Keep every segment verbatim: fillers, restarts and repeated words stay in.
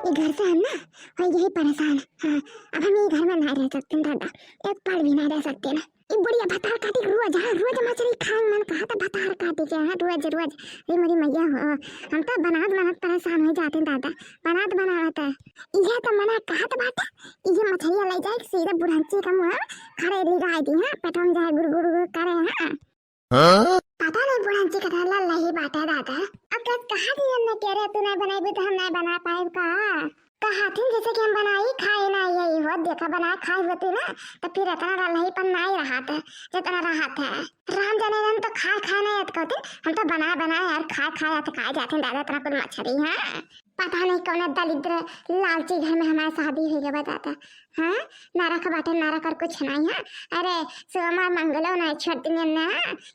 ये घर से हम ना हो यही परेशान। हाँ, अब हम ये घर में ना रह सकते दादा, एक पल भी ना रह सकते ना। ये बुढ़िया भतार काटी के रोज, हाँ, रोज मछरी खाए मन कहा था भतार काटी के, हाँ, रोज रोज। ये मोरी मैया हो, हम तो बनात बनात परेशान हो जाते दादा, बनात बनावत है। ये तो मना कहत बाटे, ये मछरिया ले जाए सीधे बुढ़ंची का मुँह खड़े लिगाई दी, हाँ, पेटवा में जाए गुड़ गुड़ गुड़ करे, हाँ। हाँ? पता नहीं बुढ़ंची का लल्ला ही बाटे दादा। अब कस कहा दी हमने कह रहे तू नहीं बनाई तो हम नहीं बना पाए का? कहा थी जैसे कि हम बनाई खाए ना यही हो, देखा बना खाए होती ना तो फिर इतना लल्लाहीपन नहीं रहा था जितना रहा था। राम जाने रन तो खाए खाए नहीं अतकौते, हम तो बनाए बनाए और खाए खाए अतकाए जाते दादा इतना कुल मछरी, हाँ। पता नहीं कौन दलिद्र लालची घर में हमारे शादी हुई है बताता। हाँ, ना रख बाटे, ना रख और कुछ नहीं है। अरे, सोमवार मंगलो नहीं छोड़ दिन ना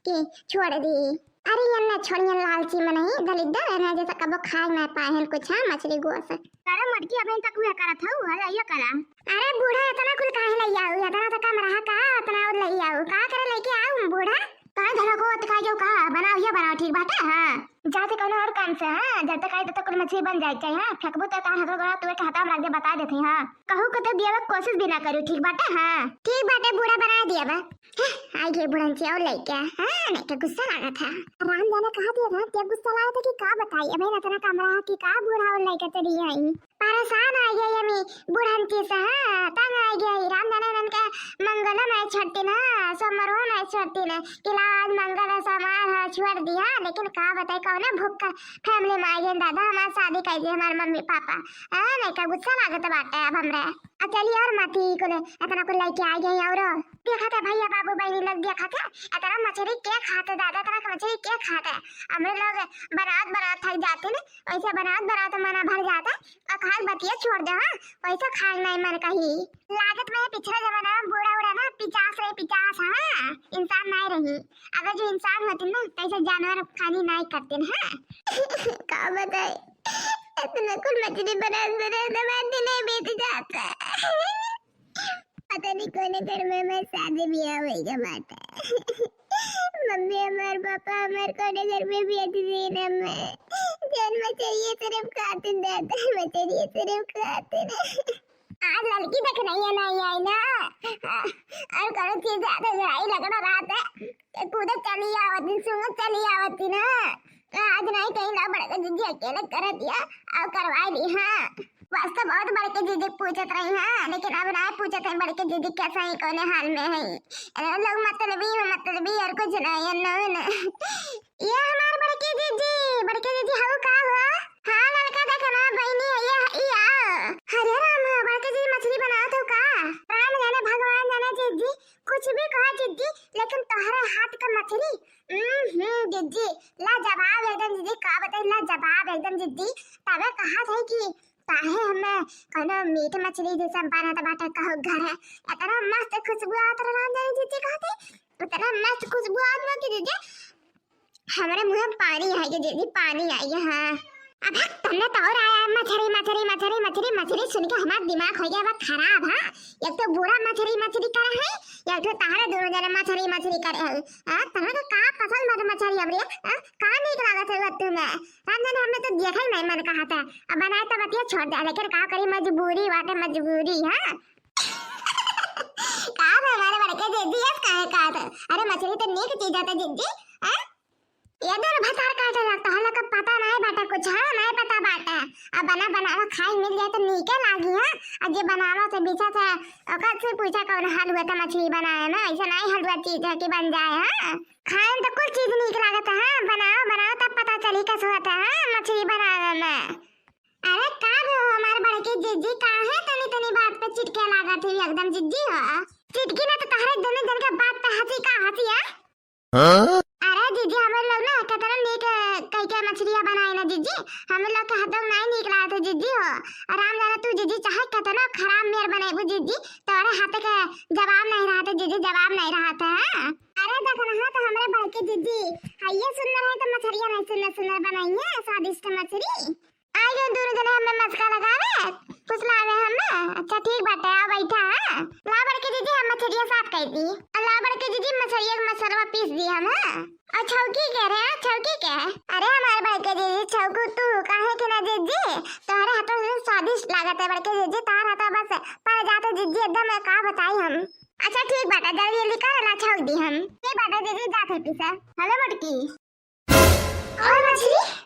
कि छोड़ दी। अरे, ये ना छोड़ियन लालची में नहीं, दलिद्र है ना, जैसा कबो खाए ना पाए हैं कुछ, हाँ, मछली गोस। अरे मटकी, अबे तक हुआ करत हऊ, अरे ये करा। अरे बूढ़ा, इतना कुल काहे ले आऊ? इतना तो कम रहा का, इतना और ले आऊ का? करे लेके आऊ बूढ़ा? काहे धरा को अटकाई जाऊ का? बनाओ, ये बनाओ, ठीक बाटे, हाँ। जाते कौनो और काम से, हाँ, जब तक आई तब तक कुल मछली बन जाए के चाहिए, हाँ। फेंकबू तो तार हथवा गोड़ा तोड़ के हाथा में रख दे, बता देते, हाँ। कहू को तो दिया कोशिश भी ना करू, ठीक बाटे, हाँ। ठीक बाटे, बूढ़ा बना दिया बा। हं, आई गई बुढ़ंची और लइका, हाँ, नहीं तो गुस्सा लागत है। राम जाने कहा दिया था, क्या गुस्सा लागत है कि का बताई, अबे इतना कम रहा कि का बूढ़ा और लइका चली आई। परेशान आ गई अमी बुढ़ंची से, हाँ, तंग आ गई। राम जाने इनका मंगलो नहीं छोड़ती ना, सोमवारो नहीं छोड़ती ना, कि ला आज मंगल है, सोमवार है, छोड़ दिया। लेकिन का बताई, कौने भूख का family में आ गई दादा, हमार शादी कर दी हमार मम्मी पापा, हाँ, नहीं का गुस्सा लागत बाटे अब हमरे। आ चली और मती कुल इतना कुल लेके आ गई और देखा था भैया बाबू बहनी लोग, देखा था इतना मछली के खाते दादा, इतना मछली के खाते। हमरे लोग बनात बनात थक जाते ना, वैसे बनात बनात मना भर जाता। और खाए बतिया छोड़ दे, हाँ, वैसे खाए नहीं मन कही। लागत में पिछला जमाना में बूढ़ा उड़ा ना पिचास रहे, पिचास, हाँ, इंसान नहीं रही। अगर जो इंसान होती ना तो ऐसे जानवर खानी नहीं करते ना, हाँ। का बताए, इतना कुल मछली बनात बनात हमार दिन बीत जाता। पता नहीं कौन घर में हमार शादी ब्याह होइगा बाटे। मम्मी हमार, पापा हमार कौन घर में भी अति दिन हमें जन्म चाहिए सिर्फ खातिन दादा, मछली सिर्फ खातिन। आज लड़की देख नहीं है, नहीं आई ना। और कौन चीज ज्यादा लड़ाई झगड़ा रहत है, कूदे चली आवत, सुंगे चली आवत ना। आज नहीं कहीं ना बड़का जीजी अकेले कर दिया, और करवा ली, हाँ। बस तो बहुत बड़के जीजी पूछत रही, हाँ, लेकिन अब ना पूछत है बड़के जीजी कैसा है, कौन हाल में है। अरे लोग मतलबी है, मतलबी और कुछ नहीं है, नो, नो। ये हमार बड़के जीजी, बड़के जीजी हऊ का हो? हाँ लड़का देख ना बहनी है ये, ई आ। अरे राम, बड़के जीजी मछली बनावत हो का? राम जाने भगवान जाने जीजी, कुछ भी कहा जीजी, लेकिन तोहरे हाथ का मछली, हम्म, हम्म, जीजी, लाजवाब एकदम जीजी, का बताई, लाजवाब एकदम जीजी। तबे कहा थे कि काहे हमें कोनो मीट मछली जैसा बनत बाटे कहू घर है, इतना मस्त खुशबू आवत रहा राम जाने जीजी कहते, इतना मस्त खुशबू आवत बा कि जीजी, हमरे मुंह में पानी आई गया जीजी, पानी आई गया, हाँ। अब हक, तुमने तो और आया, मछरी, मछरी, मछरी, मछरी, मछरी सुन के हमार दिमाग हो गया बा खराब, हाँ। एक तो बूढ़ा मछरी, मछरी कर है, एक तो तारे दोनों जने मछरी, मछरी करे है। हाँ, तुम्हें तो का पसंद बाटे मछरी अब रे? हाँ, का नीक लागत है तुम्हें? राम जाने हमें तो देखा ही नहीं मन कहा था। अब बनाए तो बतिया छोड़ दे, लेकिन का करी, मजबूरी बाटे, मजबूरी, हाँ। का बा हमारे बड़के जीजी, अब काहे का था? अरे मछली तो नीक चीज आता जीजी, हाँ? ये दूर भतार काटे लगता है, लोग का पता नहीं बाटे कुछ, हाँ, नहीं पता बाटे। अब बना बनावा खाई मिल जाए तो नीके लागी, हाँ। और जे बनावा से बिचा से, ओकर से पूछा कौन हलुआ तो मछली बनाए में, ऐसा नहीं हलुआ चीज है कि बन जाए, हाँ। खाए में तो कुल चीज नीक लागत है, हाँ, बनाओ, बनाओ तब पता चली कैसे होता है, हाँ, मछली बनावे में। अरे का बे हो हमार बड़की जीजी, काहे तनी तनी बात पे चिटके लागत है एकदम जीजी हो? चिटकी ना तो तहरे दोनों जन के बात पे हंसी का हंसी है। हाँ? अरे जीजी, हम लोग ना कितना नीक कई के मछलियाँ बनाए ना जीजी, हम लोग के हाथों नहीं नीक लागत है जीजी हो। आराम जाना तू जीजी, चाहे कितना खराब मेर बनेबू जीजी, तोरे हाथ के जवाब नहीं रहते जीजी, जवाब नहीं रहते हैं। अरे देख ना, हाँ तो हमरे बड़की जीजी, हाँ ये सुंदर है तो मछलियाँ नहीं सुंदर सुंदर बनाई है, स्वादिष्ट मछली। आई गए दोनों जने हमें मस्का लगावे, फुसलावे हमें। अच्छा ठीक बाटे, आओ बैठा, हाँ। ला बड़की जीजी, हम मछलिया साफ कर दी। ला बड़की जीजी, मछलिया के मसलवा पीस दी हम, हाँ। और छौकी के रे, हाँ, छौकी के? अरे हमारे बड़की जीजी, छौकू तू, काहे के ना जीजी? तोहरे हाथों से स्वादिष्ट लागत है बड़के जीजी, तार हता बस पर जाते जीजी एकदम, का बताई हम। अच्छा ठीक बाटा, जल्दी जल्दी कर ना, छौक दी हम। ठीक बाटा जीजी, जाते पीछे। हेलो मोटकी। और मछली?